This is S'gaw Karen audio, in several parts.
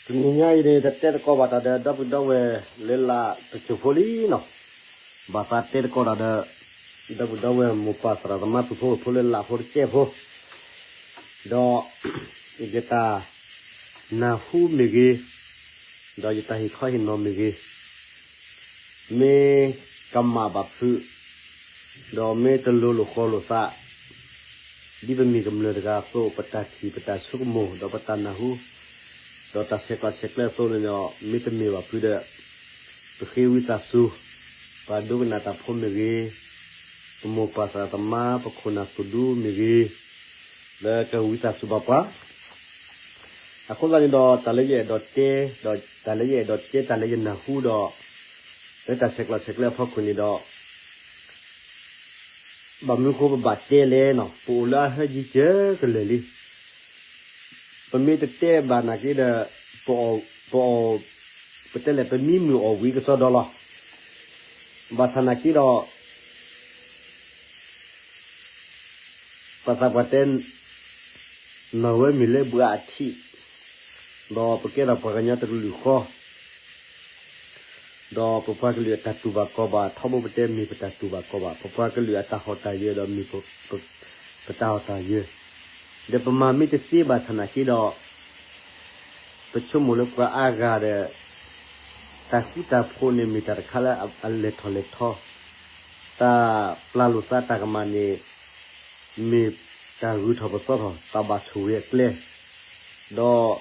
တနံၤညါအံၤန့ၣ် တတဲသကိးဘၣ်တၢ်ဒီး ဒီပုၢ်ဒီဝဲၢ်လၢလၢ်တစိၢ်ဖိလံနီၤ, ဘၣ်သးတဲသကိးတၢ်ဒီး ဒီပုၢ်ဒီဝဲၢ်မိၢ်ပၢ်သရၣ်သမါသူၣ်ဖိဝဲၢ်ဖိလၢလၢ်ဖိတစဲးဖိ, ဒီး ယတၢ်နၢ်ဟူမ့ၢ်ဂ့ၤ, ဒီးယတၢ်ဟ့ၣ်ခီဟ့ၣ်နီၤမ့ၢ်ဂ့ၤ, မ့ၢ်ကမၣ်ဘၣ်ဖုး, ဒီးမ့ၢ်တလိၤလိာ်ဃီလိာ်သး ဒ်ပမ့ၢ်ကမျၢၢ်တဂၤအသိး ပတၢ်ထံၣ်ပတၢ်ဆိကမိၣ် ဒီးပတၢ်နၢ်ဟူ ဒီးတၢ်ဆဲးကျိးဆဲးကျၢအသိးန့ၣ်ဒီး မ့ၢ်တမ့ၢ်ဘၣ်ဖုးဒီး ပဃ့ဝံသးစူၤ ပှၤဒိကနၣ်တၢ်ဖိမ့ၢ်ဂ့ၤ, ပမိၢ်ပၢ်သရၣ်သမါ ပခိၣ်နၢ်သူၣ်ဒူမ့ၢ်ဂ့ၤ, လၢကဝံသးစူၤဘၣ်ပှၤ အဃိသတးန့ၣ်ဒီး တၢ်လၢယအဲၣ်ဒိးတဲ, ဒီးတၢ်လၢယအဲၣ်ဒိးတဲ တၢ်လၢယနၢ်ဟူဒီး လၢတၢ်ဆဲးကျိးဆဲးကျၢအဖီခိၣ်န့ၣ်ဒီး ဘၣ်မနုၤဃိပဘၣ်တဲလဲၣ်နီၤ, ပအိၣ်လၢအဟၢယံၤကၢကလဲာ်လံ. ပမ့ၢ်တတဲဘၣ်နာ်က့ဒီး ပအီၣ်, ပအီၣ်, ပတဲလဲၣ် ပမံမုာ်အီၣ်ဝံၤကစီဒီလီၤ. ဘၣ်ဆၣ်နာ်က့ဒီး ပှၤသးပှၢ်တဲ နီၢ်ဝဲမ့ၢ်လၢဘှါအထံး, ဒီးပကဲထီၣ်ပှၤကညီတကလုာ်ဃီ, ဒီးပပှၤကလုာ်အတၢ်တူၢ်ဘၣ်ခီၣ်ဘၣ် ထီဘိပတဲမ့ၢ်ပတၢ်တူၢ်ဘၣ်ခီၣ်ဘၣ်, ပပှၤကလုာ်အတၢ်ဟီၣ်တၢ်ယၢၤဒီးမ့ၢ်ပ, ပ, ပတၢ်ဟီၣ်တၢ်ယၢၤ, ဒီးပမၤမ့ၢ်တသ့ဘၣ်ဆၣ်နာ်က့ဒီး ပဆိကမိၣ်လၢပှၤအါဂၤဒီး တၢ်ဃူတၢ်ဖိးန့ၣ်မ့ၢ်တၢ်တခါလၢအလဲၤထီၣ်လဲၤထီ, တၢ်ပျၢ်လိာ်သးတၢ်ကမၣ်န့ၣ် မ့ၢ်တၢ်ဂုၤထီၣ်ပသီထီၣ် တၢ်ဘၣ်ဆိၣ်ဂ့ၤအကျဲ, ဒီး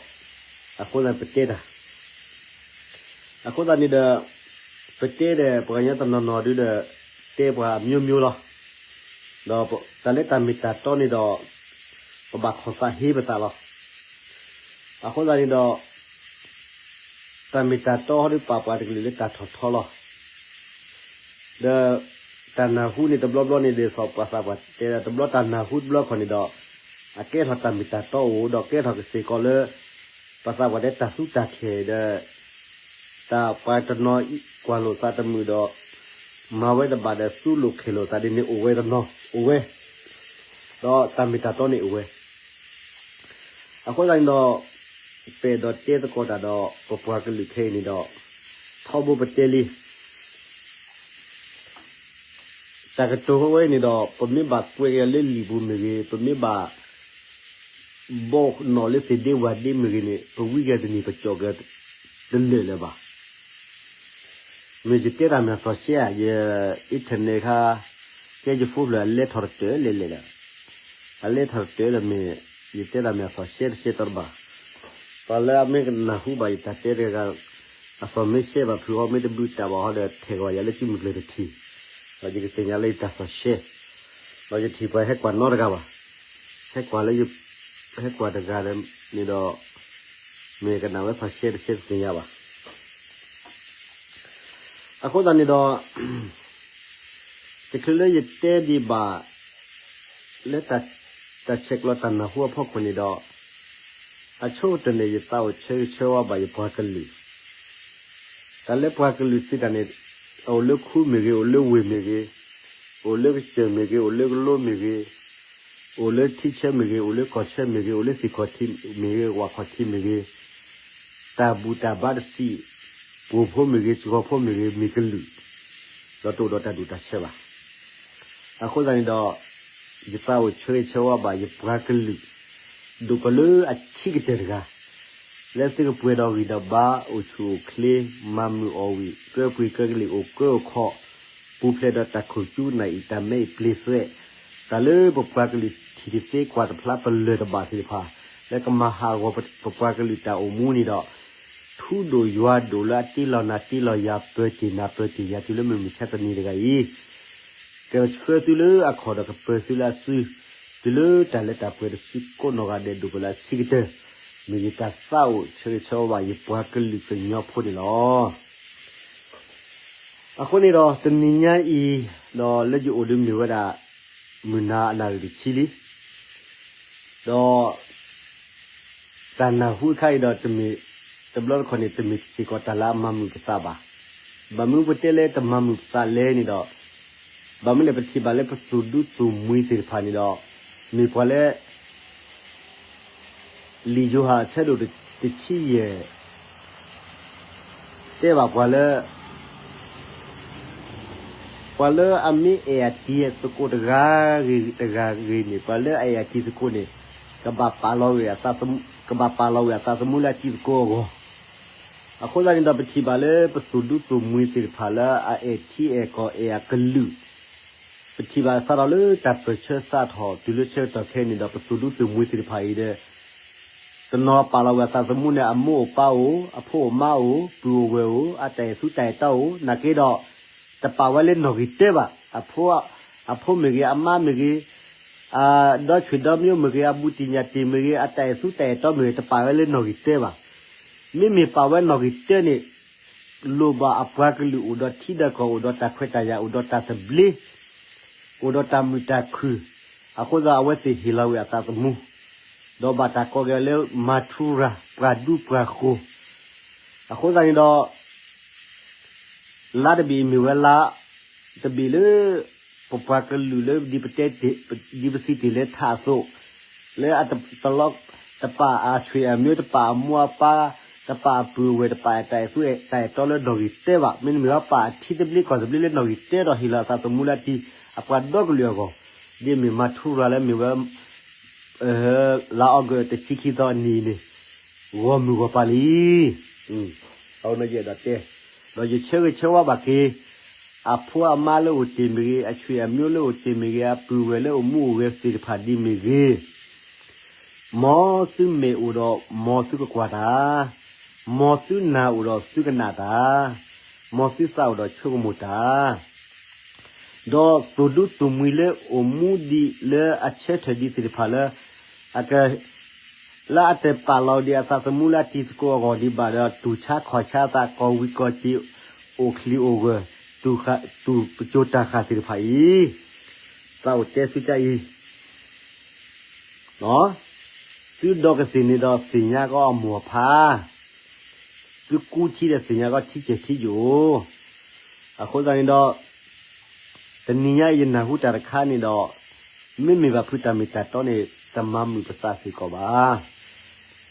အဃိသတးပတဲတၢ် အဃိသတးန့ၣ်ဒီး ပတဲဒီးပှၤကညီတနီၤနီၤဒုဒီး တဲပှၤအမျိုးမျိုးလီၤ. ဒီးတၢ်လၢတၢ်မ့ၢ်တၢ်တီန့ၣ်ဒီး ပဘၣ်ခီၣ်သးဟ့ပသးလီၤ. အဃိသတးန့ၣ်ဒီး တၢ်မ့ၢ်တၢ်တီဟီဒုပာ်ပှၤတကလုာ်လၢတၢ်ထီၣ်ထီလီၤ. ဒီးတၢ်နၢ်ဟူန့ၣ်တဘျီဘျီန့ၣ် ဒ်သိးပှၤသးပှၢ်တဲဒၣ် တဘျီတၢ်နၢ်ဟူတဘျီခီန့ၣ်ဒီး အကဲထီၣ်တၢ်မ့ၢ်တၢ်တီအိၣ် ဒီးကဲထီၣ်ကစ့ၢ်ကီးလၢ ပှၤသးပှၢ်တဲတၢ်သူတၢ်ခဲဒီး တၢ်ပှၤတနီၤကွၢ်လိာ်သးတမုာ်ဒီး မၤဝဲတဘၣ်ဒီးသူလိာ်ခဲလိာ်သးဒ်န့ၣ်အိၣ်ဝဲတနီၤအိၣ်ဝဲ, ဒီးတၢ်မ့ၢ်တၢ်တီန့ၣ်အိၣ်ဝဲ အဃိသတးန့ၣ်ဒီး ပအဲၣ်ဒိးတဲသကိးတၢ်ဒီး ပပှၤကလုာ်ခဲအံၤန့ၣ်ဒီး ထီဘိပတဲလံ တၢ်ကတိၤဝဲန့ၣ်ဒီး ပမ့ၢ်ဘၣ်ကွဲးက့ၤလၢလံာ်ပူၤမ့ၢ်ဂ့ၤ, ပမ့ၢ်ဘၣ် ဘီၣ်နီၣ်လၢသ့ၣ်ဒ့ဝၣ်ဒ့မ့ၢ်ဂ့ၤန့ၣ် ပဝံက့ၤတနံၤပကၠီၣ်က့ၤတလၢာ်လၢၤဘၣ်. မ့ၢ်ယတဲတၢ်မ့ၢ်အသီၣ်ရှဲဧါ, ယ internet ခါ ကဲယ phone ဖျၢၣ်အလဲၤထီၣ်တတၢၢ်လဲၤလဲၤလၢၤ, အလဲၤထီၣ်တတၢၢ်ဒီးမ့ၢ် ယတဲတၢ်မ့ၢ်အသီၣ်ရှဲတရှဲတီတဘၣ်. ပှၤလၢအမ့ၢ်ကနၢ်ဟူဘၣ်ယတၢ်တဲတဂၤဂၤ အသီၣ်မ့ၢ်ရှဲဘၣ်ဖုးဃီ မ့ၢ်တဘုးတၢ်ဘၣ်ဃီဒီး ထဲးက့ၤဘၣ်ယၤလၢစုမုၢ်ကျၢၢ်တထံၣ်, ဒီးယကသ့ၣ်ညါလၢယတၢ်သီၣ်ရှဲ, ဒီးယထံၣ်ပှၤဟဲကွၢ်နီတဂၤဘၣ်, ဟဲကွၢ်လၢ ဟဲကွၢ်တဂၤန့ၣ်ဒီး မ့ၢ်ကနၣ်ဝဲသီၣ်ရှဲတရှဲတသ့ၣ်ညါဘၣ်. အဃိသတးန့ၣ်ဒီး တချုးလၢယတဲဒံးဘၣ် လၢတၢ်ဆဲးကျိးတၢ်နၢ်ဟူအဖီခိၣ်န့ၣ်ဒီး အဆိကတၢၢ်န့ၣ် ယသးအိၣ်ဆၢဂ့ၤဆၢဝါဘၣ်ယပှၤကလုာ်, တၢ်လၢပှၤကလုာ်စံးတၢ်န့ၣ် အိၣ်လၢခူမ့ၢ်ဂ့ၤ, အိၣ်လၢဝ့ၢ်မ့ၢ်ဂ့ၤ, အိၣ်လၢကစၢၢ်မ့ၢ်ဂ့ၤ, အိၣ်လၢကလိမ့ၢ်ဂ့ၤ, အိၣ်လၢထံဆၢမ့ၢ်ဂ့ၤ, အိၣ်လၢကီၢ်ဆၢမ့ၢ်ဂ့ၤ, အိၣ်လၢသ့ၣ်ခီၣ်ထံးမ့ၢ်ဂ့ၤ, ဝၣ်ခီၣ်ထံးမ့ၢ်ဂ့ၤ, တၢ်ဘူၣ်တၢ်ဘါတဆံး, ပှိၢ်ဖိမ့ၢ်ဂ့ၤ, စှီၤဖိမ့ၢ်ဂ့ၤ, မ့ၢ်ကလုာ်, ဒီးတအိၣ်ဒီးတၢ်ဒူၣ်တၢ်ဆၢဘၣ်. အဃိသတးန့ၣ်ဒီး ယသးအိၣ်ဆၢဂ့ၤဆၢဝါဘၣ်ယပှၤကလုာ် ဒိၣ်ပလၢအဆံးကတၢၢ်တဂၤ လၢသုကပှဲၤဒီးဂံၢ်ဒီးဘါ အိၣ်ဆူၣ်အိၣ်ချ့ မၤမုာ်အီၣ်ဝံၣ် ကၢပှ့ၤကၢကလံၣ် အိၣ်ကၢအိၣ်ခီၣ် ပူၤဖျဲးဒီးတၢ်ခိၣ်ကၠူနၢ်အံၤ တၢ်မဲအံၤပျ့သွဲး တၢ်လၢပပှၤကလုာ်ထံၣ်တသ့ကွၢ်တဖျါပလၢၢ်တဘၣ်သ့ၣ်တဖၣ် လၢကမၤဟးဂီၤပပှၤကလုာ်တၢ်အိၣ်မူန့ၣ်ဒီး ထူဒိၣ်ယွၤဒိၣ်လၢအတ့လီၤနၤတ့လီၤယၤ ပၢၤတ့ၢ်နၤပၢၤတ့ၢ်ယၤ တုၤလၢမုၢ်မဆါတနံၤတဂၤအံၤ ကဆှၢသုလၢအခီၣ်ဒီးကပၢၤသုလၢအစု တုၤလၢတၢ်လၢတၢ်ပှဲၤတစုကိးနီၢ်ဂၤဒဲး ဒိၣ်ပလၢအဆံးကတၢၢ် မ့ၢ်ယတၢ်သးအိၣ်ဆၢဂ့ၤဆၢဝါဘၣ်ယပှၤကလုာ်ကညီဖိန့ၣ်လီၤ. အဃိန့ၣ်ဒီး တနံၤညါအံၤ ဒီးလၢယအိၣ်ဒီးမ့ၢ်ဝဲဒၣ် မုၢ်နၤအနၣ်ရံၣ်တဆံလံ ဒီး တၢ်နၢ်ဟူအခါအံၤဒီး တမ့ၢ် တဘျီတခီၣ်န့ၣ် တမ့ၢ်စ့ၢ်ကီးတၢ်လၢအမၤမုာ်ပသးဘၣ်. ဘၣ်မနုၤပတဲလၢတမၤမုာ်ပသးလဲၣ်န့ၣ်ဒီး ဘၣ်မနုၤလဲၣ် ပထံၣ်ဘၣ်လၢပသူၣ်ဒူသူၣ်မှံသ့ၣ်တဖၣ်န့ၣ်ဒီး မ့ၢ်ပှၤလၢ လံာ်ယိၤဟၣ်အဆၢဒိၣ်တဆံယဲၢ် တဲဘၣ်ပှၤလၢ ပှၤလၢအမ့ၢ်အဲၣ်အတံၤသကိးတဂၤဂ့ၤတဂၤဂ့ၤန့ၣ် ပှၤလၢအအဲၣ်အတံၤသကိးန့ၣ် ကဘၣ်ပာ်လီၤဝဲအသးသမူ ကဘၣ်ပာ်လီၤဝဲအသးသမူလၢအတံၤသကိးအဂီၢ်. အဃိသတးန့ၣ်ဒီး ပထံၣ်ဘၣ်လၢပသူၣ်ဒူသးမုၢ်သ့ၣ်တဖၣ်လၢအအဲၣ်ထံအဲၣ်ကီၢ်အဲၣ်အကလုာ် ပထံၣ်ဘၣ်စးထီၣ်လၢတၢ်ပၢၢ်ဆၢစးထီၣ်တုၤလၢဆၢကတီၢ်ခဲအံၤန့ၣ်ဒီး ပသူၣ်ဒူသးမုၢ်သ့ၣ်တဖၣ်အံၤဒီး တနီၤပာ်လီၤဝဲအသးသမူန့ၣ် အမိၢ်အိၣ်ပၢ်အိၣ် အဖိအိၣ်မါအိၣ် ပုၢ်အိၣ်ဝဲၢ်အိၣ် အတၢ်အဲၣ်ဆူတၢ်အဲၣ်တီအိၣ် နာ်က့ဒီး တပာ်ဝဲလၢနီၣ်ဂံၢ်တၢဘၣ်. အဖိ အဖိမ့ၢ်ဂ့ၤ အမါမ့ၢ်ဂ့ၤ အဒီဆွေဒီမျိုးမ့ၢ်ဂ့ၤ အဘူးတံၢ်ညၣ်တံၢ်မ့ၢ်ဂ့ၤ အတၢ်အဲၣ်ဆူတၢ်အဲၣ်တီမ့ၢ်ဂ့ၤ တပာ်ဝဲလၢနီၣ်ဂံၢ်တၢဘၣ်. မ့မ့ၢ်ပာ်ဝဲနီၣ်ဂံၢ်တၢန့ၣ် လိၣ်ဘၣ်အပှၤကလုာ်အိၣ်ဒီးထံဒီးကီၢ် အိၣ်ဒီးတၢ်ခွဲးတၢ်ယာ် အိၣ်ဒီးတၢ်သဘျ့ အိၣ်ဒီးတၢ်မုာ်တၢ်ခုၣ်, အဃိသတးအဝဲသ့ၣ်ဟ့ၣ်လီၤဝဲအသးသမူ, ဒီးဘၣ်တၢ်ကိးက့ၤလၢ မၤထူရၤ ပှၤဒူပှၤဃိၤ, အဃိသတးန့ၣ်ဒီး လါတဘ့ၣ်အံၤမ့ၢ်ဝဲလါတဘ့ၣ်လၢ ပပှၤကလုာ်လၢ ဒ်ပတဲ ဒ်ပစံးတ့ၢ်လၢထးအသိး, လၢအတလီ တပာ်အဆွေအမျိုး တပာ်အမိၢ်အပၢ် တပာ်အပုၢ်အဝဲၢ် တပာ်အတၢ်အဲၣ်သူတၢ်အဲၣ်တီလၢနီၣ်ဂံၢ်တၢဘၣ်. မ့တမ့ၢ်ဘၣ် ပာ်အထံသဘျ့ကီၢ်သဘျ့လၢနီၣ်ဂံၢ်တၢဒီး ဟ့ၣ်လီၤအသးသမူလၢအတံၤ အပှၤဒီကလုာ်အဂီၢ်, ဒ်မ့ၢ်မၤထူရၤလၢမ့ၢ်ဝဲ လါအီကူးတဆံခံသီအနံၤန့ၣ် ဂီၢ်မုၢ်ဂီၢ်ပၤလံ. အဝဲန့ၣ်ယအဲၣ်ဒိးတဲ, ဒီးယဆၢဂ့ၤဆၢဝါဘၣ်က့ၤ အဖိအမါလၢအိၣ်တ့ၢ်မ့ၢ်ဂ့ၤ, အဆွေအမျိုးလၢအိၣ်တ့ၢ်မ့ၢ်ဂ့ၤ, အပုၢ်ဝဲၢ်လၢအိၣ်မူအိၣ်ဂဲၤသ့ၣ်တဖၣ်ဒ်မ့ၢ်ဂ့ၤ, မ်သုမဲာ်အိၣ်ဒီး မ်သုကကွၢ်တၢ်, မ်သုနၢ်အိၣ်ဒီးသုကနၣ်တၢ်, မ်သုသးအိၣ်ဒီးဆိကမိၣ်တၢ် ဒီးသူၣ်ဒူသူၣ်မှံလၢအိၣ်မူဒံးလၢအဆၢထၢၣ်ဒံးသ့ၣ်တဖၣ်လၢ အက လၢအတပာ်လီၤဒံးအသးသမူလၢအတံၤသကိးအဂီၢ်ဒံးဘၣ်ဒီး တူၢ်ဆါခီၣ်ဆါသးကီၢ်ဝံၤကီၢ်စ့ၤ အိၣ်ချံအိၣ်ဂၢၢ် တူၢ်ပစိၤတၢ်ဃၢ်သ့ၣ်တဖၣ်အံၤ, သးအိၣ်တဲသုကအံၤ သုဒီကသ့ၣ်န့ၣ်ဒီးသ့ၣ်ညါကီအမိၢ်အဖါ, သုကူထံဒီးသ့ၣ်ညါကီထံကၢၢ်ထံယိာ်, အဃိသတးန့ၣ်ဒီး တနံၤညါအံၤယနၢ်ဟူတၢ်တခါန့ၣ်ဒီး မ့မ့ၢ်ဘၣ်ဖုးတၢ်မ့ၢ်တၢ်တီန့ၣ် တမၤမုာ်ပသးစ့ၢ်ကီးဘၣ်.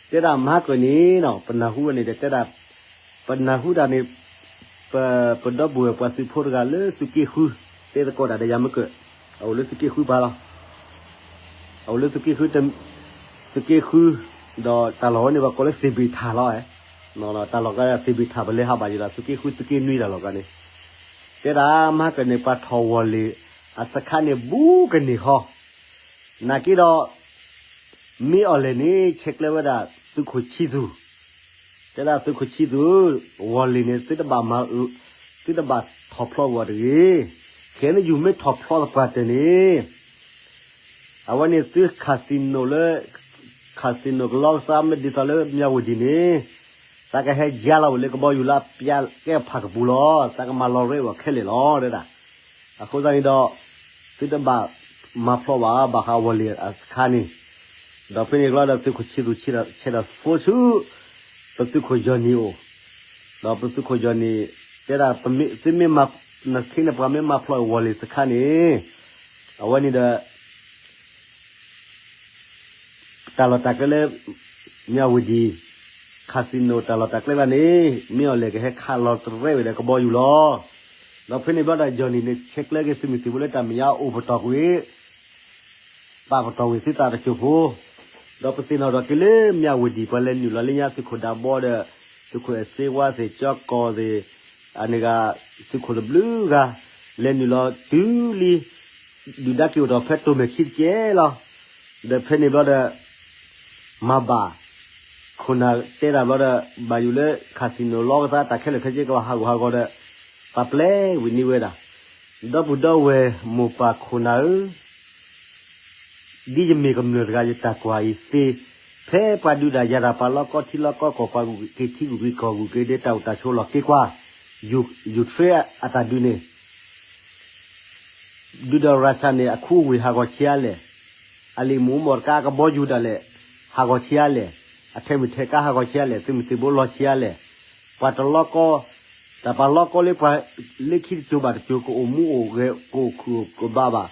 တဲဒၣ်မၤကၢၢ်န့ၣ်နီၤ ပနၢ်ဟူဝဲန့ၣ်ဒီးတဲဒၣ်, ပနၢ်ဟူတၢ်န့ၣ် ပ ပဒီပုၢ်ဝဲၢ်ပှၤသုးဖိတဂၤလၢသုးက့ဃု, တဲသကိးတၢ်ဒီးယၤမ့ၢ်ကၢၢ်, အအိၣ်လၢသုးက့ဃုပၤလီၤ. အအိၣ်လၢသုးက့ဃု, သုးက့ဃု, ဒီးတၢ်လီၢ်ဝဲန့ၣ် ပှၤကိးလၢသ့ၣ်ဘ့ၣ်ထၣ်လီၤ. တၢ်လီၢ်ကသ့ၣ်ဘ့ၣ်ထၣ် ပလဲၤဟးဘၣ်ယံၤဒီး သုးက့ဃု သုးက့နွံတၢ်လီၢ်ကန့ၣ်, တဲဒၣ်မၤကၢၢ်န့ၣ် ပှၤထီၣ်ဝီၢ်လ့ၣ်အစခါန့ၣ် ဘူးကန့ၢ်ဃီ, နာ်က့ဒီး မ့ၢ်အီၤလဲၣ်န့ၣ် ဆဲးကျၢဝဲဒၣ်သုးခိၣ်ဆံသူၣ်, တဲဒၣ်သုးခိၣ်ဆံသူၣ်, ဝီၢ်လ့ၣ်န့ၣ် သုတဘၣ်မၤ, သုတဘၣ်ထီၣ်ဖျီဝီၢ်တဂ့ၤ, ခဲန့ၣ်ယူၤမ့ၢ်ထီၣ်ဖျီသပှၢ်တၢၢ်န့ၣ် အဝဲန့ၣ်သု casino လၢ casino ကလီကစၢ်မ့ၢ်ဒ်သိးလၢမၠၣ်ဝတံၣ်န့ၣ်, သးကဟဲယါလီၤဝဲလၢကဘီယူၤလၢအပျၢ်ကဲဖးကပူၤလီၤ, သးကမၤလီၤရဲၣ်ဝဲခဲလၢာ်လီၤ တဲဒၣ်. အဃိသတးန့ၣ်ဒီး သုတဘၣ်မၤဖျီဘၣ် ဘၣ်ဃးဝီၢ်လ့ၣ်အစခါန့ၣ်, ဒီးဖဲန့ၣ်ကျီဒီးသုးခိၣ်ဆံသူၣ်ဆဲးဒီး phone ဆူ ပသုးခိၣ်ယီၢ်နံၣ်အိၣ်, ဒီးပသုးခိၣ်ယီၢ်နံၣ် တဲဒၣ် သုမ့ၢ်မၤ, နခ့နပှၤမ့ၢ်မၤဖျီဝီၢ်လ့ၣ်စခါန့ၣ်, အဝဲန့ၣ်ဒီး တၢ်လီၢ်တၢ်ကျဲလၢ မၠၣ်ဝတံၣ် casino တၢ်လီၢ်တၢ်ကျဲဘၣ်န့ၣ် မ့ၢ်အီၤလဲၣ်ကဟဲခးလီၤတရဲၣ်ဝဲဒီးကဘီယူၤလီၤ. ဒီးဖဲန့ၣ်ဘျီဒီး ယီၢ်နံၣ်န့ၣ် ဆဲးကျၢက့ၤသုးမုၢ်သံၣ်ဘိလၢတၢ်မဲာ်ညါအိၣ်ပတီၢ်ကွံာ် ပာ်ပတီၢ်ဝံၤသုသးတစိၢ်ဖိ, ဒီးပသ့ၣ်နီၣ်ထီၣ်က့ၤလၢမၠၣ်ဝတံၣ် ပှၤလဲၤနုာ်လီၤလၢညါသုးခိၣ်ဒးဘီဒီး သုးခိၣ်အဲၣ်စ့ဝါသ့ၣ် ကၠီကီၢ်သ့ၣ် အန့ၣ်ဂၤ သုးခိၣ်တဘျုးဂၤ လဲၤနုာ်လီၤတုၤလံ ဒုၣ်ဒါက့ၤအိၣ်ထီၣ်ဖဲတိၢ်မဲာ်ခံတကဲလီၤ. ဒီးဖဲန့ၣ်ဘျီဒီး မၤဘၣ် ခိၣ်နၢ်တဲတၢ်ဘျီဒီး ဘၣ်ယိၣ်လၢ casino လီကသးတၢ်ခဲလၢာ်ခဲဆ့ကဘၣ်ဟးဂူာ်ဟးဂီၤဒီး ပာ်ပျဲဝံၤန့ၢ်ဝဲဒၣ် ဒီပုၢ်ဒီဝဲၢ်မိၢ်ပၢ်ခိၣ်နၢ်ဧၢ, ဒ်ယမ့ၢ်ကမျၢၢ်တဂၤယတၢ်ကွၢ်အံၤသ့, ဖဲပှၤဒုးတၢ်ယၤတၢ်ပှၤလီကီထံလီကီကီၢ် ပှၤဂုၤက့ၤထံဂုၤက့ၤကီၢ် ဂုၤက့ၤဒဲးတၢ်အိၣ်တၢ်ဆိးလီၤက့ၤကွၢ် ယူၤထြဲအတၢ်ဒုးန့ၣ် ဒုးဒီးရၢၡါန့ၣ် အခူအဝ့ၢ်ဟးဂီၤဆံးအါလဲၣ်, အလံာ်မူးမီၢ်တကါကဘီယူၤဒၣ်လဲာ် ဟးဂီၤဆံးအါလဲၣ်, အထဲမုၢ်ထဲကါဟးဂီၤဆံးအါလဲၣ်, သုးမုၢ်သံၣ်ဘိလီၤဆံးအါလဲၣ်, ပှၤတလီကီ, တၢ်ပှၤလီကီလၢပှၤလၢခံတစိၤဘၣ်တစိၤ ကအိၣ်မူအိၣ်ဂဲၤ ကအိၣ်ခုၣ်အိၣ်ကဘၣ်ဘၣ်,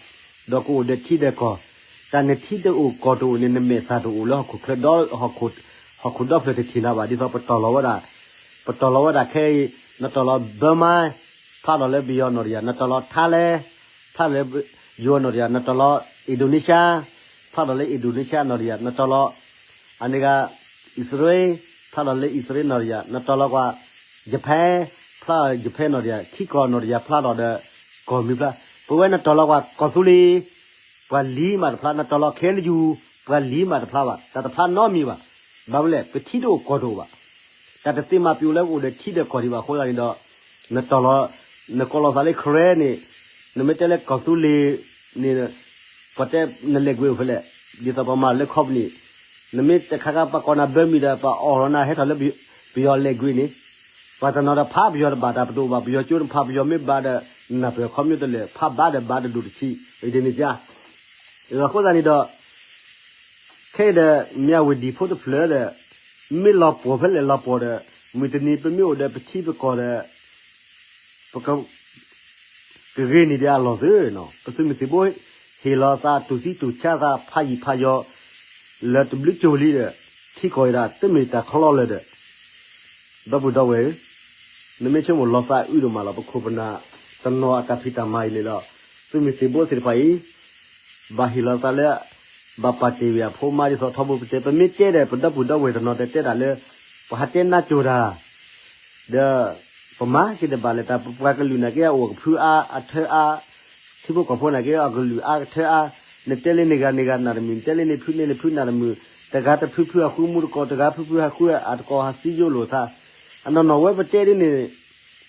ဒီးကအိၣ်ဒီးထံဒီးကီၢ်, တၢ်နထံတအိၣ်ကီၢ်တအိၣ်န့ၣ် နမဲာ်သၣ်တအိၣ်လၢဟီၣ်ခိၣ်ချၢဒီ ဟီၣ်ခိၣ်ဒီဖျၢၣ်တထံၣ်နၤဘၣ် ဒ်သိးပတီၢ်လီၤဝဲဒၣ်, ပတီၢ်လီၤဝဲဒၣ်ခဲအံၤ နတီၤလီၤ Burma ဖျါထီၣ်လၢပယီၤနီၣ်တယၢ်, နတီၤလီၤ Thailand ဖျါထီၣ်လၢပယီၤနီၣ်တယၢ်, နတီၤလီၤ Indonesia ဖျါထီၣ်လၢ Indonesia နီၣ်တယၢ်, နတီၤလီၤ အန့ၣ်ဂၤ အံၣ်စရ့လး ဖျါထီၣ်လၢအံၣ်စရ့လးနီၣ်တယၢ်, နတီၤလီၤကွၢ် Japan ဖျါထီၣ် Japan နီၣ်တယၢ်, ထံကီၢ်နီၣ်တယၢ်ဖျါထီၣ်ဒီး ကီၢ်မံၤဖျါ, ပဝဲနတီၤလီၤကွၢ်ကီၢ်သူလ့ၤ ပှၤလံၤမးတဖျါ, နတီၤလီၤ ခဲလၢာ်ယူၤ ပှၤလံၤမးတဖျါဘၣ်, တၢ်တဖျါနီတမံၤဘၣ်. ဘၣ်မနုၤလဲၣ် ပထံတအိၣ်ကီၢ်တအိၣ်ဘၣ်. တၢ်တသ့မၤပျိလၢအိၣ်ဒီးထံဒီးကီၢ်ဒံးဘၣ်အဃိသတးန့ၣ်ဒီး နတီၤလီၤ နကိးလီၤသးလၢ Karen န့ၣ်, နမ့ၢ်တဲလၢကီၢ်သူလ့ၤန့ၣ် ပှၤတဲနလဲၤကွံာ်အိၣ်ဖဲလဲၣ်, ဒ်သိးပမၤလၢ company နမ့ၢ်တခါခါပှၤကိးနၤ Burmese ဒီး ပှၤအိးထီၣ်နၤဟဲထီၣ်လၢပယီၤလဲၤကွံာ်န့ၣ်, ပှၤတနီၤဒီးဖးပယီၤတဘၣ်တၢ်ပတအိၣ်ဘၣ်, ပယီၤကၠိတဖးပယီၤမ့ၢ်ဘါဒီး နၢ်ပၢၢ်ခီပညီတလၢာ်, ဖးဘါဒီးဘါတဒိၣ်တဆံး, အံၤဒ်န့ၣ်ကါ အဃိသတးန့ၣ်ဒီး ခဲအံၤဒီး မၠၣ်ဝတံၤဖိတဖျၢၣ်ဒီး မ့ၢ်လီၤပှီၢ်ဖဲလဲၣ်လီၤပှီၢ်ဒီး မုၢ်တနံၤပမ့ၢ်အိၣ်ဒီးပထံပကီၢ်ဒီး ပက ကဂ့ၤန့ၢ်ဒံးအလီၢ်သုနီၤ, ပသုးမုၢ်သံၣ်ဘိ ဟ့ၣ်လီၤသးတူၢ်သံတူၢ်ဆါသးဖးယံာ်ဖးယီၤ လၢတဘျုးကၠိလံဒီး ထံကီၢ်အံၤဒၣ်တမ့ၢ်တၢ်ချီလၢၤဒီး ဒီပုၢ်ဒီဝဲၢ်ဧၢ, နမ့ၢ်ဆိကမိၣ်လီၤသးအုးဒိၣ်မးလီၤ, ပခိၣ်ပနၢ်တနီၤအတၢ်ဖံးတၢ်မၤအံၤန့ၣ်ဒီး သုးမုၢ်သံၣ်ဘိသ့ၣ်တဖၣ်အံၤ ဘၣ်ဟ့ၣ်လီၤသးလၢ ဘၣ်ပာ်တ့ၢ်ဝံၤအဖိမါဒ်သိးထီဘိပတဲ, ပမ့ၢ်တဲဒီး ပဒီပုၢ်ဒီဝဲၢ်တနီၤတဲတဲဒၣ်လၢ ပဟးတဲနါစိၤတၢ် ဒီး ပမၤက့ၤတဘၣ်လၢတၢ် ပပှၤကလုာ်နာ်က့ အအိၣ်ကဖုအါအထၢအါ, ထံဖိကီၢ်ဖိနာ်က့ အကလုာ်အါကထၢအါ, နတဲလၢန့ၣ်ဂၤန့ၣ်ဂၤနၢ်တမုာ်, နတဲလၢန့ၣ်ဖုန့ၣ်န့ၣ်ဖုနၢ်တမုာ်, တဂၤတဖုဖုအဃုမူတကိး, တဂၤဖုဖုဟးဃုအတကိး ဟးစံယိလိာ်သး, အနီၢ်နီၢ်ဝဲပတဲဒ်န့ၣ်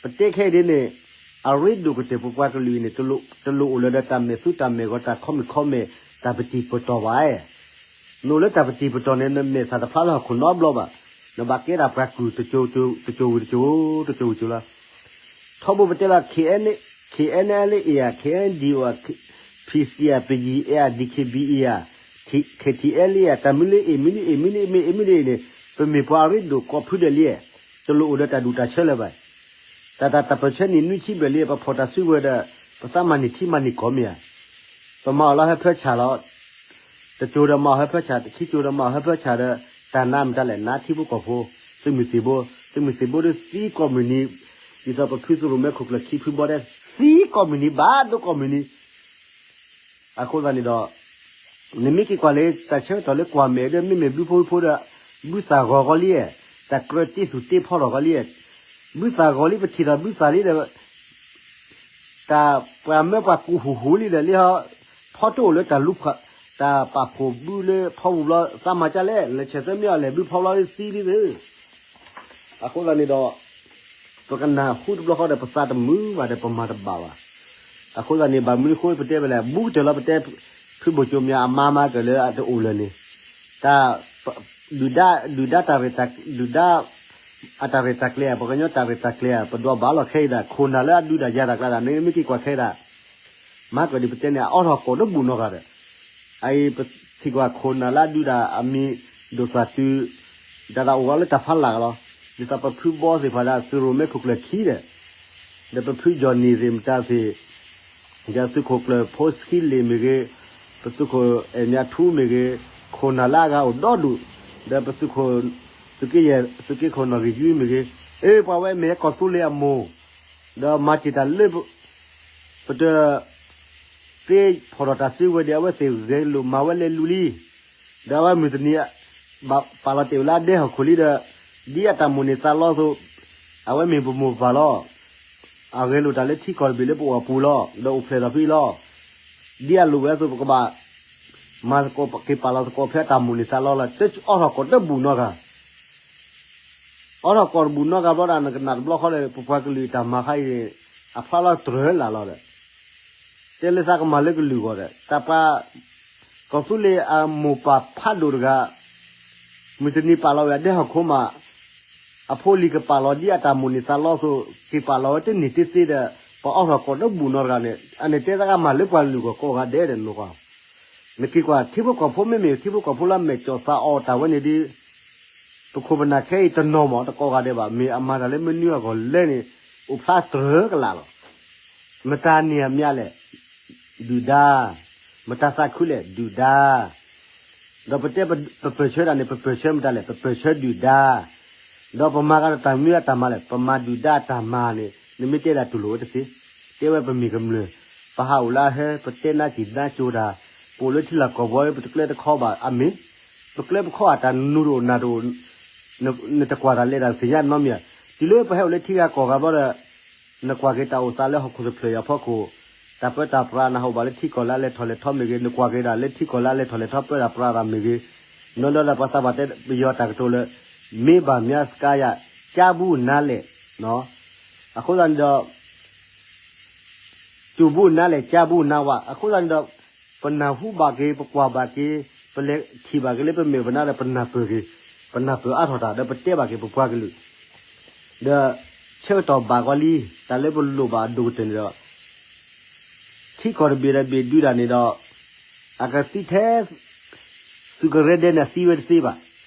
ပတဲခဲအံၤဒ်န့ၣ် အရ့ဒိၣ်ကတၢၢ် ပပှၤကလုာ်အံၤန့ၣ် တလိၣ်အိၣ်လၢၤဒီးတၢ်မဲာ်သူတၢ်မဲာ်ဂီၤ တၢ်ခီမုၢ်ခီမဲာ် တၢ်ပတံၢ်ပတီၢ်ဘၣ်. နအိၣ်လၢတၢ်ပတံၢ်ပတီၢ်န့ၣ် နမဲာ်သၣ်တဖျါလၢဟီၣ်ခိၣ်နီတဘျီဘၣ်. နဘၣ်ကဲဒၣ်ပှၤကုၢ်တစိၤဝံၤတစိၤ တစိၤဝံၤတစိၤလီၤ. ထီဘိပတဲလီၤ K N L A ဧါ, K N D O ဧါ, P C ဧါ, P G ဧါ, D K B A ဧါ, K T L A ဧါ, တၢ်မနုၤလၢ A မနုၤ A မနုၤ A မနုၤ A မနုၤန့ၣ် ပမ့ၢ်ပှၤအရ့ဒိၣ်ကိးဖုဒဲးလံ, တလိၣ်အိၣ်ဒီးတၢ်ဒူၣ်တၢ်ဆၢလၢၤဘၣ်. တၢ်တၢ်တၢ်ပၢၢ်ဆၢနံၣ်နွံဆံဘျဲၣ်လံ ပဖီၣ်တၢ်စုကဝဲၤဒီး ပသးမၤန့ၢ်ထံမၤန့ၢ်ကီၢ်မ့ၢ်ဧါ. ပမၤအီၤလၢဟၢဖၢဆၣ်လီၤ. တစိၤဒီးမၤအီၤဟၢဖၢဆၣ်, ခံစိၤဒီးမၤအီၤဟၢဖၢဆၣ်ဒီး တၢ်နါမတၤလဲၣ် နါထံဖိကီၢ်ဖိ, သုးမုၢ်သံၣ်ဘိ, သုးမုၢ်သံၣ်ဘိဒီးသံကိးမုၢ်နံၤ, ဒ်သိးပဖုသုးရိၣ်မဲခိၣ်ကျၢၢ်ခံဖုဘီဒဲး သံကိးမုၢ်နံၤ ဘၣ်ဒိကိးမုၢ်နံၤ အဃိသတးန့ၣ်ဒီး နမ့ၢ်က့ၤကွၢ်လၢတၢ်ဆၢကတီၢ်လၢကွၢ်မဲာ်ဒီး မ့မ့ၢ်ဘုဖိဝံဖိဒီး ဘုသၣ်ဂီၤဂီၤလံ, တၢ်ကြၢးတ့သူၣ်တ့ဖီထီၣ်ဂီၤလံ, ဘုသၣ်ဂီၤလံ ပထံၣ်ထီၣ်ဘုသၣ်လံဒီး တၢ်ပှၤမၢပှၤကူဟူးဟူးလံဒီးလံဟီ, ဖီတအိၣ်လၢတၢ်လူၤ, တၢ်ပာ်ဖှိၣ်ဘုလၢဖီပူၤဘျီ သးမၤကၢ်လဲၣ်, လဲၤဆဲးသၢမံအီၤလဲၣ် ဘုဖီဘျီလံသံလံသ့. အဃိသတးန့ၣ်ဒီး ပကနၢ်ဟူတဘျီဃီဒီး ပသးတမုာ်ဘၣ်ဒီး ပမၤတဘၣ်ဘၣ်. အဃိသတးန့ၣ် ဘၣ်မနုၤအဃိပတဲဝဲလဲၣ်, ဘူးကတၢၢ်လီၤပတဲ ဖုဘိၣ်ကၠိမၠးအမါမၤကၢၢ်လၢအတအိၣ်လၢၤန့ၣ်, တၢ် ဒုၣ်ဒါ ဒုၣ်ဒါတၢ်ရဲၣ်တၢ် ဒုၣ်ဒါ အတၢ်ရဲၣ်တၢ်ကျဲၤဧါ, ပှၤကညီတၢ်ရဲၣ်တၢ်ကျဲၤဧါ, ပဒွးဘၣ်လီၤခဲအံၤဒၣ် ခိၣ်နၢ်လၢအဒုးတၢ်ယၤတၢ်ကျါဒၣ် နမ့ၢ်က့ၤကွၢ်ခဲအံၤဒၣ် မၤကၢၢ်ဒ်ပတဲန့ၣ် အအိးထီၣ်ကိးတဘူၣ်နီတဂၤဒီး အအံၤပထံၣ်ကွၢ်ခိၣ်နၢ်လၢအဒုးတၢ်အမံၤ ဒိၣ်သၣ်တုၤ တၢ်သးအိၣ်ဂီၤလၢတၢ်ဖးလၢ်လီၤ. ဒ်သိးပဖုဘီသ့ၣ်တဖၣ်ဒီး သုးရိၣ်မဲခိၣ်ကျၢၢ်ခံဒီး ဒီးပဖုကၠီၣ်နံၣ်သ့ၣ်မတၤသ့ၣ် ဒီးသုးခိၣ်ကျၢၢ်ဖိဆှံလ့ၣ်မ့ၢ်ဂ့ၤ, ပသုးခိၣ်အဲၣ်မၠးထူမ့ၢ်ဂ့ၤ, ခိၣ်နၢ်လၢအဂၤအိၣ်ဒီဒူၣ်, ဒီးပသုးခိၣ် သုးက့ယဲၢ် သုးက့ခိၣ်နီၣ်ဂံၢ်ယုမ့ၢ်ဂ့ၤ, အ့ ပှၤဝဲမ့ၢ်ဟဲကီၢ်သူလ့ၤအမိၢ်, ဒီးမၤတ့ၢ်တၢ်လၢ ပတ သ့ဖီၣ်ထီၣ်တၢ်စုကဝဲၤဒီး အဝဲသ့ၣ်ဂဲၤလိာ်မၤဝဲလဲၤလူၤလံ, ဒီးအဝဲမုၢ်တနံၤ ပာ်လီၤတ့ၢ်ဝဲလၢအဒဲဟီၣ်ခိၣ်လံဒီး ဒ်အတၢ်မိၣ်န့ၢ်သးလီအသိး အဝဲမ့ၢ်ပမိၢ်ပပၢ်လီၤ. အဂဲၤလိာ်တၢ်လၢထံကီၢ်တဘ့ၣ်လၢပအိၣ်အပူၤလီၤ ဒီးအိၣ်ဖျဲၣ်ထီၣ်ဖဲအံၤလီၤ. ဒ်အလိၣ်ဝဲအသိး ပကဘၣ် မၤသကိး က့ၤပာ်လီၤသကိးဖဲအတၢ်မိၣ်န့ၢ်သးလီလီၤ. တအိးထီၣ်ကိးတဘူၣ်နီတဂၤ အိးထီၣ်ကိးတဘူၣ်နီတဂၤဘျီဒီး နကနၣ်တဘျီဃီဒီး ပပှၤကလုာ်တၢ်မၤခါအံၤန့ၣ် အဖျါလီၤတြၢၤလၢ်လီၤဒီး တဲလၢသးကမၤလၢကလုာ်အဂီၢ်ဒီး တၢ်ပှၤ ကီၢ်သူလ့ၤအမိၢ်ပၢ်ဖးဒိၣ်တဂၤ မုၢ်တနံၤပာ်လီၤဝဲအဒဲဟီၣ်ခိၣ်မး အဖိလံၤကပာ်လီၤ ဒ်အတၢ်မိၣ်န့ၢ်သးလီအသိး က့ၤပာ်လီၤဝဲတန့ၢ်တသ့ဒီး ပှၤအိးထီၣ်ကိးတဘူၣ်နီတဂၤန့ၣ် အန့ၣ်တဲသးကမၤလၢပှၤကလုာ်အဂီၢ်ကိးဂၤဒဲးဒီး နကွၢ် နက့ၤကွၢ် ထံဖိကီၢ်ဖိမ့မ့ၢ် ထံဖိကီၢ်ဖိလၢအမဲာ်ကၠီၣ်သးအီၤတၢ်ဝဲန့ၣ်ဒီး ပခိၣ်ပနၢ်ခဲအံၤတနီၤမး တကိးဂၤဒဲးဘၣ် မ့ၢ်အမၤတၢ်လၢမနုၤအဂီၢ်လဲၣ်န့ၣ် အိၣ်ဖျါတြၢၤကလာ်လီၤ. မတၤန့ၣ်အမးလဲၣ် ဒုၣ်ဒါ, မတၤသးခုလဲၣ် ဒုၣ်ဒါ, ဒီးပတဲပပၢၢ်ဆၢတၢ်န့ၣ် ပပၢၢ်ဆၢမတၤလဲၣ် ပပၢၢ်ဆၢဒုၣ်ဒါ, ဒီးပမၤကဒီးတၢ်မနုၤအတၢ်မၤလဲၣ်, ပမၤဒုၣ်ဒါအတၢ်မၤန့ၣ် နမ့ၢ်တဲဒၣ်တူၢ်လိာ်ဝဲတသ့, တဲဝဲပမ့ၢ်ကမျၢၢ်, ပဟးအိၣ်လၢအဟဲ ပတဲနါစံၣ်နါကၠိတၢ်, ပအိၣ်လၢထံလီၢ်ကီၢ်ပူၤ ပတကျဲတခီဘၣ်အမ့ၢ်, ပကျဲပခီၣ်အတၢ်နူၤတအိၣ်နၢ်တအိၣ်, နတကွၢ်တၢ်လဲၤတၢ်သ့ၣ်ညါနီတမံၤဧါ, တုၤလၢပဟဲအိၣ်လၢထံဂၤကီၢ်ဂၤဘျီဒီး နကွၢ်က့ၤတၢ်အိၣ်သးလၢဟီၣ်ခိၣ်တဖျၢၣ်အံၤအဖီခိၣ်, တၢ်ပၢတၢ်ပြးနဟးအိၣ်ဘၣ်လၢထံကီၢ်လၢအလဲၤထီၣ်လဲၤထီမ့ၢ်ဂ့ၤ, နကွၢ်က့ၤဒၣ်လၢထံကီၢ်လၢအလဲၤထီၣ်လဲၤထီပၢတၢ်ပြးတၢ်မ့ၢ်ဂ့ၤ, နီၢ်နီၢ်ဒီးပှၤသးပှၢ်တဲပယီၤတၢ်ကတိၤလၢ မ့ၢ်ဘၣ်မၠါစကါယၤ, ကၠါဘူၣ်နါလဲၣ်, အဃိသတးန့ၣ်ဒီး ကၠိၣ်ဘူၣ်နါလဲၣ် ကၠါဘူၣ်နါဝါ, အဃိသတးန့ၣ်ဒီး ပနၢ်ဟူဘၣ်က့ၤ ပကွၢ်ဘၣ်က့ၤ ပလဲၤထံၣ်ဘၣ်က့ၤလၢပမဲာ်ပနါဒီး ပနၢ်ပၢၢ်က့ၤ, ပနၢ်ပၢၢ်အါထီၣ်တၢ်ဒီး ပတဲဘၣ်က့ၤပပှၤကလုာ် ဒီးဆၢကတီၢ်ဘၣ်ကီလံ, တၢ်လၢပလိၣ်ဘၣ်အဒိၣ်ကတၢၢ်န့ၣ်ဒီး ထံကီၢ်တဘ့ၣ်ဒီးဘ့ၣ်ဒုးတၢ်န့ၣ်ဒီး အကသံထဲ သုးကရၢဒဲးန့ၣ်သံဝဲတသ့ဘၣ်.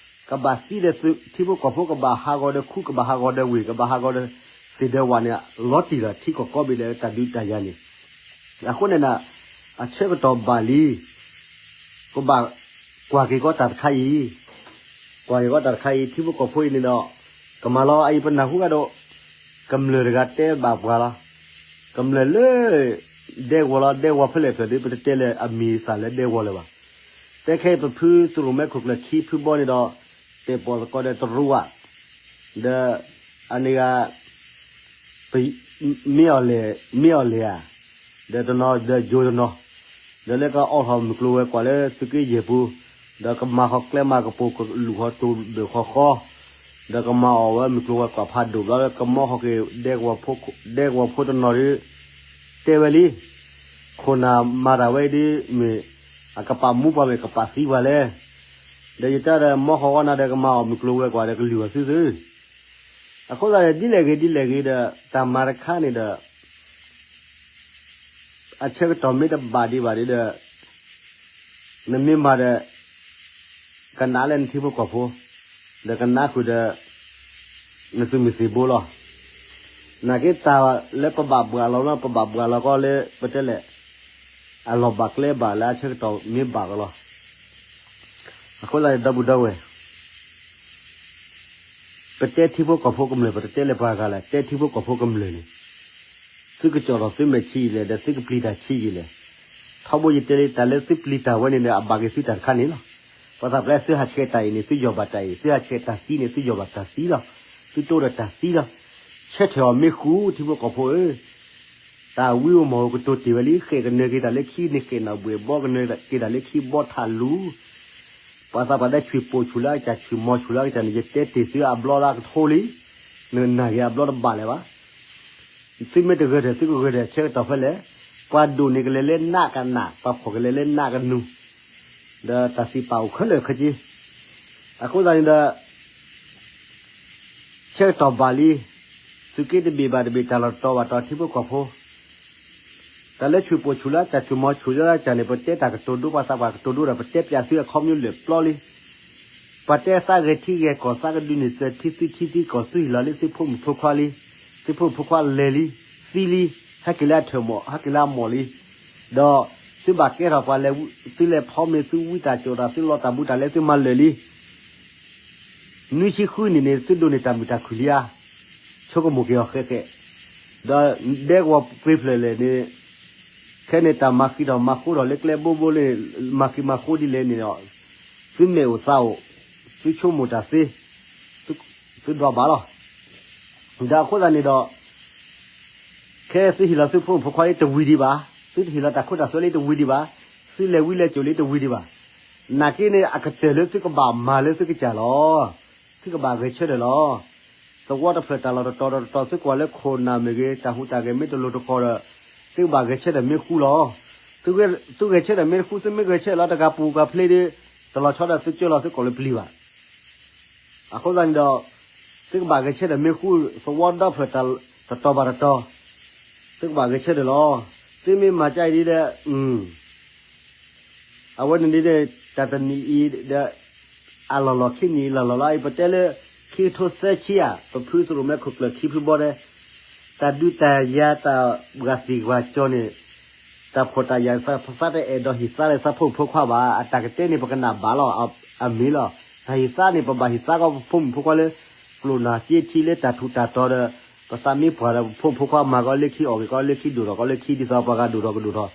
ကဘၣ်သံဒီးထံဖိကီၢ်ဖိ ကဘၣ်ဟးဂီၤဒီးခူ ကဘၣ်ဟးဂီၤဒီးဝ့ၢ် ကဘၣ်ဟးဂီၤဒီးသ့ၣ်ဒီးဝၣ်န့ၣ် လီၤတံၢ်လီၤ ထံကီၢ်ကိးဘ့ၣ်ဒီးတၢ်ဒုးတၢ်ယၤန့ၣ်, အဃိန့ၣ် အဆၢကတီၢ်ဘၣ်လံ ကဘၣ်ကွၢ်က့ၤကီးတၢ်တခါအံၤ, ကွၢ်က့ၤကီးတၢ်တခါအံၤ ထံဖိကီၢ်ဖိအံၤန့ၣ်ဒီး ကမၤလီၤအံၤပနၢ်ဟူကဒီး, ကမျၢၢ်တဂၤတဲဘၣ်ပှၤလီၤ, ကမျၢၢ်လၢ ဒဲကဝီၤလီၤ, ဒဲကဝီၤဖဲလဲၣ်ဖျၢၣ်ဒီး ပတတဲလၢအမံၤသၣ်လၢဒဲကဝီၤလၢၤဘၣ်. တဲခဲအံၤပဖုသရိၣ်မဲခိၣ်ကျၢၢ်ခံဖုဘီန့ၣ်ဒီး တဲပိာ်သကိးဒီးတရူးဝၣ် ဒီးအန့ၣ်ဂၤ မ့ၢ်အီၤလဲၣ်, မ့ၢ်အီၤလဲၣ်ဧါ, ဒီးတနီၤဒီးယိၤတနီၤ, ဒီးလၢကအီၣ်ထီၣ်မုၢ်ကျိၤဝဲၤကွာ်လၢသုးက့ယဲၢ်ပူၤ, ဒီးကမၤဃီၤကျဲမၤကပိာ်ကလူးဃီတိၢ်ဘၢၣ်ဃီဃီ, ဒီးကမၤအီၣ်ဝဲမုၢ်ကျိၤဝဲၤကွာ်ဖးဒိၣ်ဘျီ ကမီဃီၤက့ၤ ဒဲကဝီၤဖိတနီၤဒီး တဲဝဲလံ, ခိၣ်နၢ်မၤတၢ်ဝဲဒ်မ့ၢ် အကပာ်မူပှၤမ့ၢ်ကပာ်သံပှၤလဲၣ်, ဒီးယတဲဒီးမီဃီၤဝဲနၤဒီးကမၤအီၣ်မုၢ်ကျိၤဝဲၤကွာ်ဒီးကလုၢ်အီၤသုသု, အဃိသတးန့ၣ် ဒ်လဲၣ်ဂ့ၤဒ်လဲၣ်ဂ့ၤဒီး တၢ်မၤတခါန့ၣ်ဒီး အဆၢကတီၢ်မ့ၢ်တဘၣ်ဒံးဘၣ်ဒံးဒီး နမ့ၢ်မၤဒီး ကနးလၢနထံဖိကီၢ်ဖိ, ဒီးကနးဃုာ်ဒီး နသုးမုၢ်သံၣ်ဘိလီၤ. နာ်က့တၢ်လၢပဘၣ်ဘှးလီၤလီၤ ပဘၣ်ဘှးလီၤကီးလၢပတဲလဲၣ် အလီၢ်ဘၣ်ကျဲဘၣ်လၢအဆၢကတီၢ်မ့ၢ်ဘၣ်ကလီၤ. အဃိသတးန့ၣ် ဒီပုၢ်ဒီဝဲၢ် ပတဲထံဖိကီၢ်ဖိကမျၢၢ် ပတတဲလၢပှၤဂၤလဲၣ်, တဲထံဖိကီၢ်ဖိကမျၢၢ်န့ၣ် သုကကၠီၣ်ထီၣ်သုမဲာ်ဆံးယံာ်လဲၣ်, ဒီးသုကပျံၤတၢ်ဆံးယံာ်လဲၣ်. ထီဘိယတဲလံ တၢ်လၢသုပျံၤတၢ်ဝဲန့ၣ်ဒီး အဘၣ်က့ၤသုတၢ်တခါန့ၣ်လီၤ. ပှၤသးပှၢ်သုဟးဆှဲးတၢ်အံၤန့ၣ် သုယီၢ်ဘၣ်တၢ်အံၤ, သုဟးဆှဲးတၢ်သံန့ၣ် သုယီၢ်ဘၣ်တၢ်သံလီၤ. သုတိဒီးတၢ်သံလီၤ. ဆၢထၢၣ်အီၤမ့ၢ်ဃူ ထံဖိကီၢ်ဖိဧၢ, တၢ်ဝံဧိၤမီၢ်ဧိၤကတိၤတ့ၢ်ဝဲလံ, ဃဲးကနၢၤက့ၤတၢ်လၢခံန့ၣ် ဃဲးနၢ်ဘှဲၣ်ဘီ ကနၢၤက့ၤတၢ်လၢခံဘီထးလူၤ ပှၤသးပှၢ်ဒၣ်ဆွံၣ်ပိာ်ဆူၣ်လၢအကစၢ် ဆွံၣ်မီၤဆူၣ်လၢအကစၢ်န့ၣ် ယတဲတ့ၢ်သုအဘျီလၢအကထိလံ, နနာ်က့ၤအဘျီတဘၣ်လၢၤဘၣ်. သုမ့ၢ်တဂၢၢ်ထၢၣ် သုကဂၢၢ်ထၢၣ်ဆၢကတီၢ်ဖဲလဲၣ်, ပှၤဒိၣ်န့ၢ်ကလဲၤလၢနးကနး, ပှၤဖှီၣ်ကလဲၤလၢနးကနူၤ, ဒီးတၢ်သံၣ်ပာ်အိၣ်ခဲလၢာ်ခဲဆ့. အဃိသတးန့ၣ်ဒီး ဆၢကတီၢ်ဘၣ်လံ, သုးက့တဘ့ၣ်ဘၣ်တဘ့ၣ် တၢ်လီၢ်တတီၤဘၣ်တတီၤ ထံဖိကီၢ်ဖိ တၢ်လၢဆွံၣ်ပိာ်ဆူၣ်လၢအကစၢ် ဆွံၣ်မီၤဆူၣ်လၢအကစၢ်န့ၣ် ပတဲတၢ်ကတိၤဒိ ပှၤသးပှၢ်ကတိၤဒိဒီး ပတဲပၠးသုအခီပညီလၢာ်ပျီလံ. ပှၤတဲသးဂဲၤထံဂဲၤကီၢ် သးကဒုးန့ၢ်သုထံသုထံသုကီၢ် သုဟ့ၣ်လီၤလၢသုဖိမုၣ်ဖိခွါလံ. သုဖိမုၣ်ဖိခွါလဲၤလံ, သံလံ, ဟဲက့ၤလၢအထၢၣ်မီၢ် ဟဲက့ၤလၢအမီၢ်လံ. ဒီးသုဘၣ်ကဲထီၣ်ပှၤလဲၤ, သုလဲၤဖီမ့ၤ သုဝံတၢ်ကၠိၣ်တၢ် သုလီၤတၢ်ဘူးတၢ်လဲ သုမၤလၢာ်လံ. နွံဆံဃုနံၣ်န့ၣ် သုဒိးန့ၢ်တၢ်မုာ်တၢ်ခုၣ်လံဧါ, ဆိကမိၣ်က့ၤအီၤဃဲးဃဲး, ဒီးဒဲကဝီၤပှ့ၤဖျၢၣ်လဲၣ်န့ၣ်, ခဲန့ၣ်တၢ်မၤဃံးထီၣ်မၤဃိထီၣ်လၢကျဲဘိဘိလၢ မၤဃံးမၤဃိဒ်လဲၣ်န့ၣ်ဒီး, သုမဲာ်အိၣ်သးအိၣ်, သုဆိကမိၣ်တၢ်သ့, သုဒွးဘၣ်လီၤ. ဒီးအဃိသတးန့ၣ်ဒီး ခဲသုဟ့ၣ်လီၤသုဖိမုၣ်ဖိခွါလၢတဝံၤဒံးဘၣ်, သုတဟ့ၣ်လီၤတၢ်ခိတၢ်သွဲလၢတဝံၤဒံးဘၣ်, သုလဲၤဝံလဲၤကၠိၣ်လၢတဝံၤဒံးဘၣ်, နာ်က့န့ၣ် အကတၢၢ်လၢသုကဘၣ်မၤလၢသုကစၢ်လီၤ. သုကဘၣ်ဂဲၤဆၢထၢၣ်လီၤ. သဝီတဖျၢၣ်တၢ်လီၢ်တတီၤဒီးတတီၤ သုကွၢ်လၢခိၣ်နၢ်မ့ၢ်ဂ့ၤ တၢ်ဟူးတၢ်ဂဲၤမ့ၢ်တလိၤတကီၢ်ဒီး သုကဘၣ်ဂဲၤဆၢထၢၣ်မ့ၢ်ဃူလီၤ. သုဂဲၤဆၢထၢၣ်မ့ၢ်တဃူ သုမ့ၢ်ဂဲၤဆၢထၢၣ်လီၤတဂၤပူၤဂၤဖျ့ဒီး တလီၤဆီဒီးသုကၢလီၤသုကိာ်လၢပျံၤဘၣ်. အဃိသတးန့ၣ်ဒီး သုကဘၣ်ဂဲၤဆၢထၢၣ်မ့ၢ်ဃူ သဝီဒီဖျၢၣ်တတီၤဘၣ်တတီၤ သုကဘၣ်ဂဲၤဆၢထၢၣ်လီၤ. သုမ့ၢ်မၤကၢအံၤဒ်ဒီး အဝဲန့ၣ်ဒ်ဒီး တၢ်တနံၤအံၤဒီး အလီၢ်လီၢ်ခံနံၤအံၤလီၢ်လီၢ်လီၤ အံၤပတဲလၢ ခံကထိသၢဆံဧါ ပဖုသရိၣ်မဲခိၣ်ကျၢၢ်ခံဖုဘီဒီး တၢ်ဒုးတၢ်ယၤတၢ်ပှၤသံၣ်ပှၤကီၤန့ၣ် တၢ်ဖှီၣ်တၢ်ယာ်သးပသးတအဲၣ်ဒိးဟ့ၣ်သါလၢသးဖိမုၣ်ဖိခွါဘၣ် အတၢ်ကတဲန့ၣ် ပကနၣ်ဘၣ်လီၤ အမ့ၢ်လီၤ. တၢ်ဟ့ၣ်သါန့ၣ် ပဘၣ်ဟ့ၣ်သါကီးပဖိမုၣ်ဖိခွါလၢ ကျိၣ်နၢ်က့ထံလၢတၢ်ထူးတၢ်တီၤဒီး ပသးမ့ၢ်ပှၢ်ဒီး ပဖိမုၣ်ဖိခွါမၤကီးလၢခံ အီၣ်က့ၤကီးလၢခံ ဒိၣ်ထီၣ်ကီးလၢခံ ဒ်သိးပှၤဂၤဒိၣ်ထီၣ်ကဒိၣ်ထီၣ်,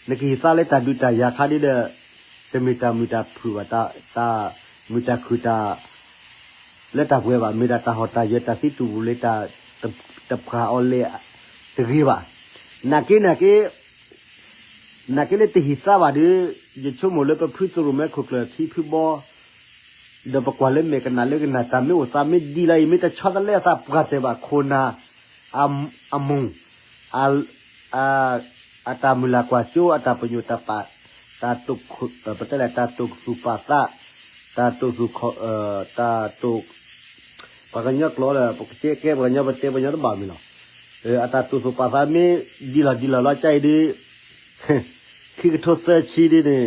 နကဟ့ၣ်သါလၢတၢ်ဒုးတၢ်ယၤခါဒ်ဒီး တမ့ၢ်တၢ်မုာ်တၢ်ခုၣ်ဘၣ်, တၢ်မုာ်တၢ်ခုၣ်တၢ် လၢတၢ်ပှဲၤဘၣ်, မ့ၢ်ဒၣ်တၢ်ဟီၣ်တၢ်ယၢၤ တၢ်သံတူၢ်ပူၤလၢတၢ် တပှၢ်အီၤလဲၣ်တဂ့ၤဘၣ်. နာ်က့ နာ်က့ နာ်က့လၢတဟ့ၣ်သါဘၣ်ဒီး ယဆိကမိၣ်လၢပဖုသရိာ်မဲခိၣ်ကျၢၢ်ခံဖုဘီ ဒီးပကွၢ်လၢမဲာ်ကနၣ်လၢကနၣ် တၢ်မ့ၢ်အိၣ်သးမ့ၢ်ဒ်လီၤအံၤ မ့ၢ်တဆီတလဲအသးပှၢ်တၢၢ်ဘၣ် ခိၣ်နၢ် အမုၢ် အ အတၢ်မုၢ်လၢ်ကွၢ်စိ အတၢ်ပညိၣ်တၢ်ပာ် တၢ်တိာ် ပတဲလဲၣ် တၢ်တိာ်သူၣ်ပာ်သး တၢ်တိာ်သူၣ် တၢ်တိာ် ပှၤကညီကျိာ်ဒီး ပကတဲကဲပှၤကညီ ပတဲပှၤကညီတဘၣ်မ့ၢ်လီၤ. အတၢ်တိာ်သူၣ်ပာ်သးမ့ၢ်ဒ်လီၤဒ်လီၤလီၤ ကၢ်အံၤဒီး ခံကထိသၢဆံဒ်န့ၣ်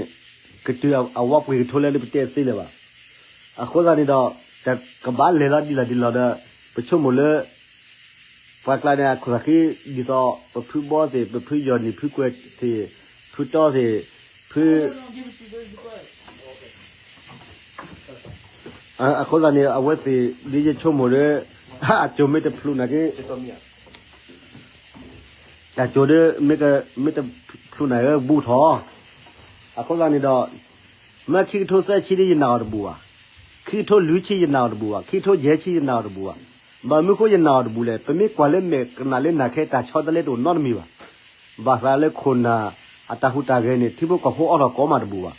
ကတုၤအဝဲပှ့ၤကထိလဲၣ်လၢပတဲသ့လၢၤဘၣ်. အဃိသတးန့ၣ်ဒီး တကဘၣ်လဲၤလီၤဒ်လီၤဒ်လီၤဒီး ပဆိကမိၣ်လၢ ပှၤကျါန့ၣ် အခိၣ်သးဃံ ဒ်သိးပဖုဘီသ့ၣ် ပဖုယီၢ်နံၣ် ဖုကွဲးသ့ၣ် ဖုတီသ့ၣ် ဖု အဃိသတးန့ၣ် အဝဲသ့ၣ် ဒ်ယဆိကမိၣ်ဒီး အစိၤမ့ၢ်တဖျိးနာ်က့ အစိၤဒီး မ့ၢ်တဖျိးနာ်က့ ဘူးထီၣ်. အဃိသတးန့ၣ်ဒီး မ့ၢ်ခံကထိသၢဆံဒ်ယနာ်အီၤတဘူၣ်ဘၣ်, ခံကထိလွံၢ်ဆံယနာ်အီၤတဘူၣ်ဘၣ်, ခံကထိယဲၢ်ဆံယနာ်အီၤတဘူၣ်ဘၣ်. ဘၣ်မနုၤဃိယနာ်အီၤတဘူၣ်လဲၣ်, ပမ့ၢ်ကွၢ်လၢမဲာ်ကနၣ်လၢနၢ်ခဲ တၢ်ဆီတလဲတအိၣ်နီတမံၤဘၣ်. ဘၣ်သးလၢခိၣ်နၢ်အတၢ်ဟူးတၢ်ဂဲၤန့ၣ် ထံဖိကီၢ်ဖိအီထီၣ်ကိးမးတဘူၣ်ဘၣ်.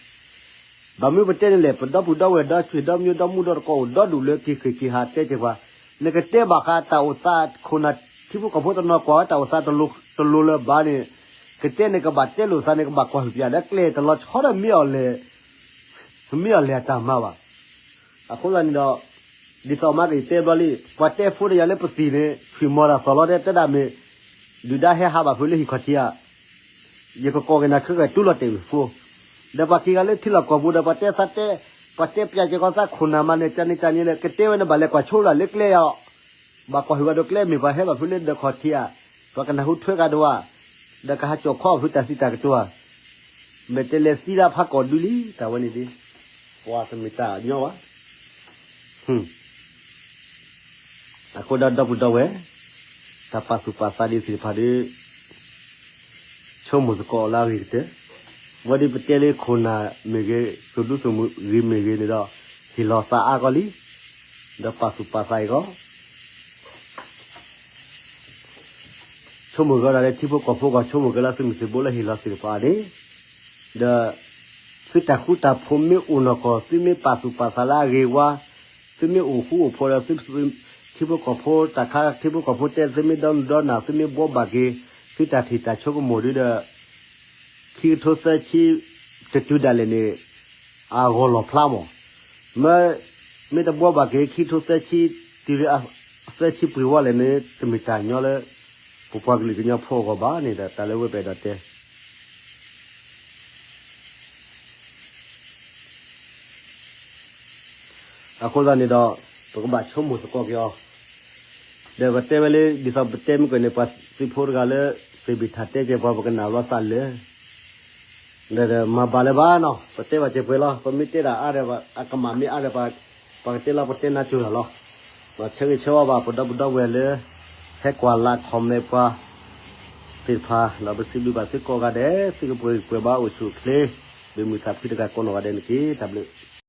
ဘၣ်မနုၤပတဲန့ၣ်လဲၣ်, ပဒီပုၢ်ဒီဝဲၢ်ဒီဆွေဒီမၠိဒီမုၣ်ဒီတကိးအိၣ်ဒီဒူၣ်လၢက့ၤဃ့ၢ်က့ၤဟးတဲက့ၤပှၤ, နကတဲဘၣ်ဃးတၢ်အိၣ်သးခိၣ်နၢ် ထံဖိကီၢ်ဖိတနီၤကွၢ်ဝဲတၢ်အိၣ်သးတလိၤလၢၤဘၣ်န့ၣ်, ကတဲန့ၣ်ကဘၣ်တဲလိာ်သးန့ၣ် ကဘၣ်ကွၢ်ဟုၣ်ပၠးဒီးကျဲတလီၤဆီဒီးမ့ၢ်အီၤလဲၣ် မ့ၢ်အီၤလဲၣ်အတၢ်မၤဘၣ်. အဃိသတးန့ၣ်ဒီး ဒ်သိးမးကယတဲဘျီလံ, ပှၤတဲဖိဒီးယၤလၢပသံၣ်န့ၣ် ဆွံၣ်မီၤတၢ်သီၣ်လီၤတဲ တဲဒၣ်မ့ၢ် ဒုၣ်ဒါဟဲဟးဘၣ်ဖုးလၢဟံၣ်ခီၣ်ထံးဧါ, ယကကိးက့ၤနၤခဲကတူၢ်လီၤတဲာ်ဝံၤဖိ, ဒီးပှၤက့ၤဂၤလၢထံလီၢ်ကီၢ်ပူၤဒီး ပှၤတဲသးတဲ, ပှၤတဲပၠးက့ၤကီးသးခိၣ်နၢ်မးန့ၣ် ကန့ၣ်ကန့ၣ်လဲၣ် ကတဲဝဲန့ၣ် ဘၣ်လဲၤကွၢ်ဆိလၢကျဲဧါ ဘၣ်ကွၢ်ဟုၣ်ဂၤဒီးကျဲမ့ၢ်ပှၤဟဲဘၣ်ဖုးလၢဒၢးခီၣ်ထံးဧါ, ပှၤကနၢ်ဟူထွဲဂၤဒိၣ်ဧါ, ဒီးကဟးကၠီၣ်ခီအဖုးတၢ်သံတၢ်ကတိၤဧါ, မ့ၢ်တဲလဲၤသံလၢဖးကီၢ်ဒုလံ တၢ်ဝဲန့ၣ်ဒ်, ပှၤတမ့ၢ်တၢ်ညီဘၣ်. အဃိဒီးဒီပုၢ်ဒီဝဲၢ်, တၢ်ပာ်သူၣ်ပာ်သးဒ်သ့ၣ်တဖၣ်ဒီး ဆိကမိၣ်သကိးလၢအဂ့ၤကတၢၢ်, ဝဲဒ်ပတဲလၢခိၣ်နၢ်မ့ၢ်ဂ့ၤ သူၣ်ဒူသူၣ်ဂ့ၤမ့ၢ်ဂ့ၤန့ၣ်ဒီး ဟ့ၣ်လီၤသးအါကီးလံ, ဒီးပာ်သူၣ်ပာ်သးအံၤကီး ဆိကမိၣ်ကဒီးလၢထံဖိကီၢ်ဖိကီၢ် ဆိကမိၣ်က့ၤလၢသုးမုၢ်သံၣ်ဘိလၢဟ့ၣ်လီၤသ့ၣ်တဖၣ်န့ၣ်, ဒီး သုတၢ်ဃူတၢ်ဖိးမ့ၢ်အိၣ်နီၢ်ကီၢ် သုမ့ၢ်ပာ်သူၣ်ပာ်သးလၢအဂ့ၤဝါ, သုမ့ၢ်အိၣ်ဃူအိၣ်ဖိးဒီး ထံဖိကီၢ်ဖိတၢ်ခါ ထံဖိကီၢ်ဖိတဲ သုမ့ၢ်ဒီနုၢ်ဒီနၢ် သုမ့ၢ်ဘှီဘၣ်က့ၤ သုတၢ်ထံၣ်တၢ်ဆိကမိၣ်ဒ်ဒီး ခံကထိသၢဆံ တတုၤဒၣ်လဲာ်န့ၣ် အဂီၢ်လီၤဖျါမး, မ့ၢ် မ့ၢ်တဘှီဘၣ်က့ၤ ခံကထိသၢဆံ တုၤလၢအသၢဆံပှ့ၤဝဲလဲၣ်န့ၣ် တမ့ၢ်တၢ်ညီလၢ ပပှၤကလုာ်ကညီဖိအဂီၢ်ဘၣ်န့ၣ်ဒီး တၢ်လၢဝဲပအဲၣ်ဒိးတဲ အဃိသတးန့ၣ်ဒီး ပကဘၣ်ဆိကမိၣ်သကိးက့ၤအီၤ, ဒီးပတဲဝဲလၢ ဒ်သိးပတဲမုၢ်ကီၢ်န့ၣ် ပှၤသုးဖိတဂၤလၢ သ့ၣ်ဘံၣ်ထၣ်တဲက့ၤပှၤ ပကနၣ်လီၤသးလၢ ဒီးမၤဘၣ်လၢၤဘၣ်နီၤ ပတဲဘၣ်စဲးပှဲၤလီၤ ပမ့ၢ်တဲတၢ်အါဒီး အကမၣ်မ့ၢ်အါဒီး ပှၤကတဲလီၤ ပတဲနါစိၤတၢ်လီၤ, ဆၢဂ့ၤဆၢဝါဘၣ် ပဒီပုၢ်ဒီဝဲၢ်လၢ ဟဲကွၢ်လၢ comment ပှၤ သ့ၣ်တဖၣ် ဒီးပစံးဘျုးဘၣ်သုကိးဂၤဒဲး သုကပှဲၤဂံၢ်ပှဲၤဘါအိၣ်ဆူၣ်အိၣ်ချ့ ဘၣ်မုာ်သးဖှံတဂၤကိးနီၢ်ဂၤဒဲးန့ၣ်တက့ၢ် တၢ်ဘျုး